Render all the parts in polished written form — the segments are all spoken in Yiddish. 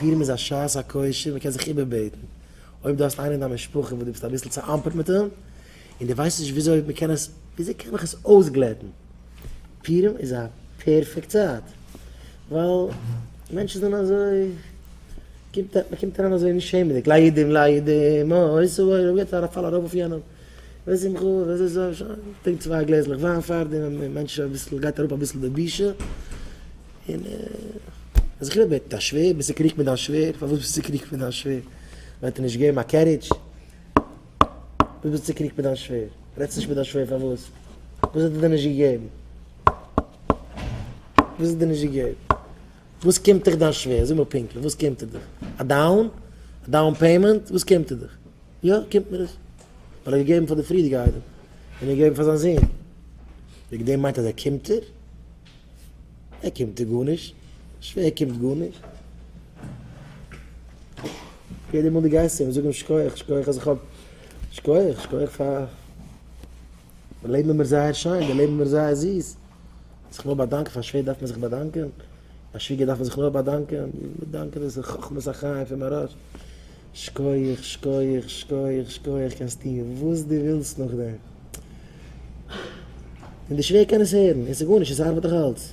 פורים איז א שעת הכושר, מען קען זיך איבערבעטן. אויב דו האסט איינער אין דיין משפחה וואס דו ביסט אביסל צעאמפערט מיט אים, און דו ווייסט נישט וויאזוי מען קען עס, וויאזוי קען איך עס אויסגלעטן? פורים איז א perfect צייט, ווייל מענטשן זענען אזוי, קומט מען קומט אריין אזוי נישט שעמעדיג, ליהודים ליהודים, אוי ס'אוי, מען געבט א פאל ארויף אויף יענעם, ושמחו, וזהו, שוין, טרינקט צוויי גלעזלעך וויין פארדעם, און מענטש אביסל, גייט אראפ אביסל די בושה, און זיך איבערבעטן, דיין שווער, ביסט צוקריגט מיט דיין שווער, פארוואס ביסטו צוקריגט מיט דיין שווער? וועט ער נישט געבן א carriage? וואס ביסטו צוקריגט מיט דיין שווער? רעדסט נישט מיט דיין שווער פארוואס? וואס האט ער דיר נישט געגעבן? וואס האט ער דיר נישט געגעבן? וואס קומט דיך דיין שווער? זאג מיר פונקטליך, וואס קומט ער דיך? א down? א down payment? וואס קומט ער דיך? יא, קומט מיר עס. ווייל ער האט געגעבן פאר די פריערדיגע איידעם, און ער האט געגעבן פאר זיין זון. וועגן דעם מיינט אז ער קומט דיר? ער קומט דיר גארנישט. שווער קומט גארנישט. יעדע מאל דו גייסט צו אים, זאג אים שכוח, שכוח אז איך האב, שכוח, שכוח פאר, די לעבן איז מיר זייער שיין, די לעבן איז מיר זייער זיס. זיך נאר באדאנקען, פאר שווער דארף מען זיך באדאנקען, פאר שוויגער דארף מען זיך נאר באדאנקען, באדאנקען דאס איז חכמת החיים פון מהרש. שכוח, שכוח, שכוח, שכוח, קענסט טון וואס דו ווילסט נאכדעם. און די שווער קען עס הערן, און ס'איז גארנישט, עס ארבעט דאך אלץ.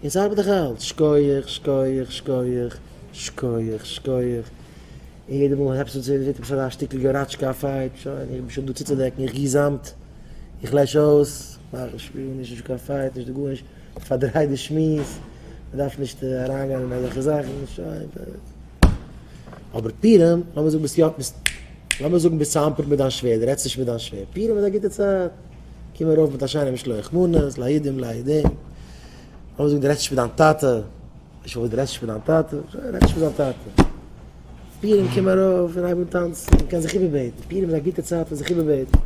און ס'ארבעט דאך אלץ, שכוח, שכוח, שכוח, שכוח, שכוח. און יעדע מאל עפעס ווערט עפעס אזא שטיקל געראטשקע א fight, שוין, איך בין שוין דא צוצודעקן, איך גיס זאמד, איך לעש אויס, מאך נישט, נישט נישט קיין fight, נישט דא גארנישט, פארדריי די שמועס, מ'דארף נישט אריינגיין אין אזעלכע זאכן, שוין. אבער פורים, לאמיר זאגן ביסט יא, ביסט, לאמיר זאגן ביסט צעאמפערט מיט דיין שווער, דו רעדסט נישט מיט דיין שווער, פורים איז א גוטע צייט, קום ארויף מיט א שיינע משלוח מנות, ליהודים ליהודים, לאמיר זאגן דו רעדסט נישט מיט דיין טאטע, נישט פארוואס דו רעדסט נישט מיט דיין טאטע, שוין רעד נישט מיט דיין טאטע, פורים קום ארויף און הייב אן טאנצן, מען קען זיך איבערבעטן, פורים איז א גוטע צייט פאר זיך איבערבעטן.